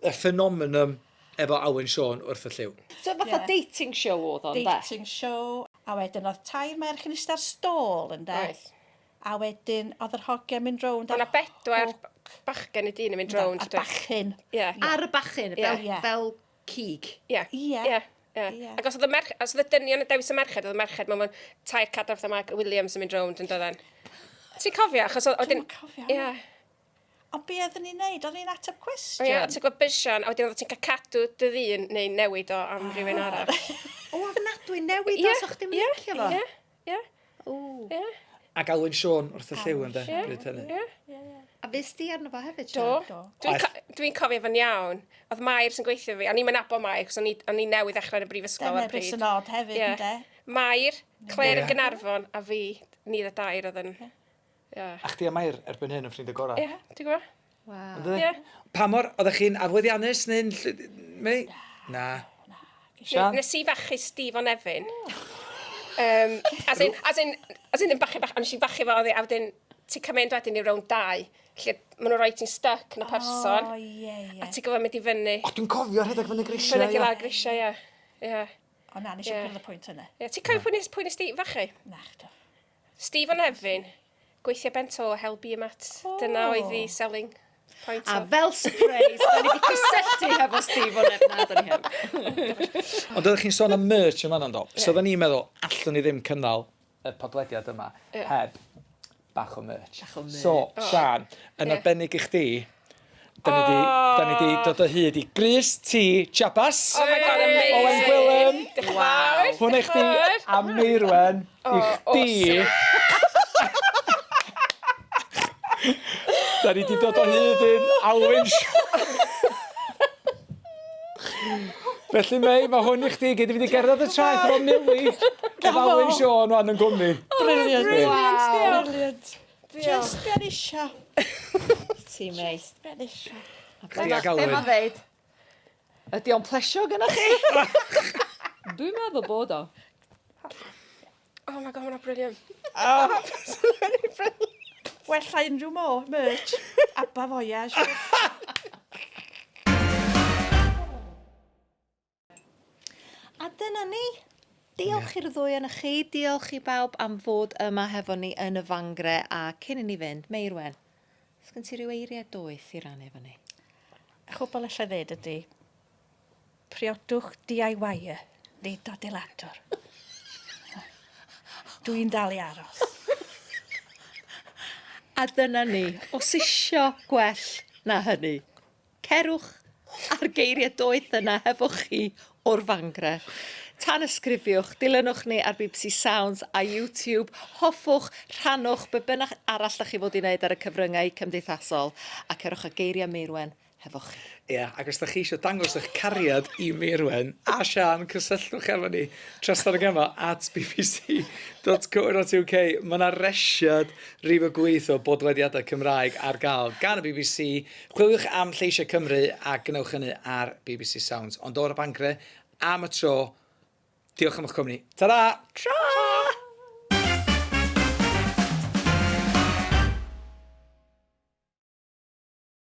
y ffenomenon efo Alwyn Siôn wrth y llyw? So fatha yeah. dating show oedd o'n, Dating show, a wedyn oedd tair merch yn eistedd ar stôl, ynde? Oedd. A wedyn oedd yr hogiau'n mynd rownd Oedd 'na bedwar bachgen neu dyn yn mynd rownd. A'r bachyn. Ie. Ar y bachyn, fel, yeah. fel cig. Ie. Ie. Ie. Ie. Ac os oedd y merch, os oedd y dynion yn dewis y merched, oedd y merched mewn tair cadar fatha Mark Williams yn mynd rownd yn doedden. Ti'n cofio? Achos oedd... Dwi'm yn cofio. Ie. Ond be oedden ni'n neud? Oedden ni'n ateb cwestiwn? Ie, ti'n gwybod bysian, a wedyn oedd ti'n cael cadw dy ddyn neu newid o am rhywun arall. O, ofnadwy, newid o, so chdi'n licio fo? Ie, ie. Ie. Ac Alwyn Siôn wrth y llyw ynde, bryd hynny. Ie. A fes di arno fo hefyd, Do. Siân? Do. Dwi'n co dwi'n cofio fo'n iawn. Oedd Mair sy'n gweithio fi, o'n i'm yn nabod Mair, cos o'n i, o'n i newydd ddechrau yn y brifysgol Dyna ar beth pryd. sy'n od hefyd, Ie. ynde? Mair, Claire Ie. yn Gynarfon, a fi, ni y dair oedd yn... Ie. A chdi a Mair erbyn hyn yn ffrindiau gorau. Ie, ti'n gwybod? Waw. Yndydi? Ie. Pa mor, oeddech chi'n aflwyddiannus neu'n... Mei? Na. Sian? Nes i fachu Steve o Nefyn. Um, as in, as in, as in, ddim bachu bach, ond nes i fachu fo oddi, a wedyn ti'n cael mynd wedyn i rownd dau, lle maen nhw'n rhoi ti'n stuck yn y person. O, ie, ie. A ti'n gofio mynd i fyny. O, dwi'n cofio rhedeg fyny grisiau. Rhedeg i lawr grisiau, ie. Ie. O na, nes i Ie. cyrraedd y pwynt yna. Ie, Ti'n cofio pwy nes, pwy nes di fachu? Na, chdo. Steve o Nefyn, gweithio ben to, hel beer mat. Dyna oedd ei selling point. A fel surprise, da ni wedi cysylltu hefo Steve o Nefyn. Na, da ni heb. Ond oeddech chi'n sôn am merch yn fan'na, do? So oedden ni'n meddwl, allwn ni ddim cynnal y podlediad yma heb bach o merch. Bach o merch. So, Siân, yn arbennig i chdi, da ni 'di, da ni 'di dod o hyd i Grys T Jabas. Oh my god, amazing. Owen Gwilym. Diolch yn fawr. Hwn i chdi a Meirwen i chdi. Da ni 'di dod o hyd i'n Alwyn Siôn. Felly Mei, mae hwn i chdi, gei di fynd i gerdded y traeth efo Millie, efo Alwyn Siôn wan yn gwmni. Brilliant. Brilliant, Brilliant. Just be o'n isio. Ti, Mei. Just be o'n isio. Chdi ac Be Alwyn. mae'n ddeud? Ydy o'n plesio gyda chi? Dwi'n meddwl bod o. Oh my god, mae'n brilliant. Ah. Wella unrhyw mo, merch. Abba Voyage. A dyna ni. Diolch i'r ddwy ohonoch chi. Diolch i bawb am fod yma hefo ni yn y fangre. A cyn i ni fynd, Meirwen, sgyn ti ryw eiriau doeth i rannu efo ni? Y cwbl allai ddeud ydy, priodwch DIY-er, nid adeiladwr. Dwi'n dal i aros. A dyna ni. Os isio gwell na hynny, cerwch. A'r geiriau doeth yna hefo chi o'r fangre. Tanysgrifiwch, dilynwch ni ar BBC Sounds a YouTube, hoffwch, rhannwch, be bynnag arall da chi fod i wneud ar y cyfryngau cymdeithasol, a cerwch â geiriau Meirwen hefo chi. Ia, ac os da chi eisiau dangos eich cariad i Meirwen a Siân, cysylltwch efo ni trystan at bbc.co.uk. Mae yna resiad rif y gwyth o bodlediadau Cymraeg ar gael gan y BBC. Chwiliwch am Lleisiau Cymru a gwnewch hynny ar BBC Sounds. Ond o'r fangre, am y tro, diolch am eich cwmni. Ta-ra! Tra!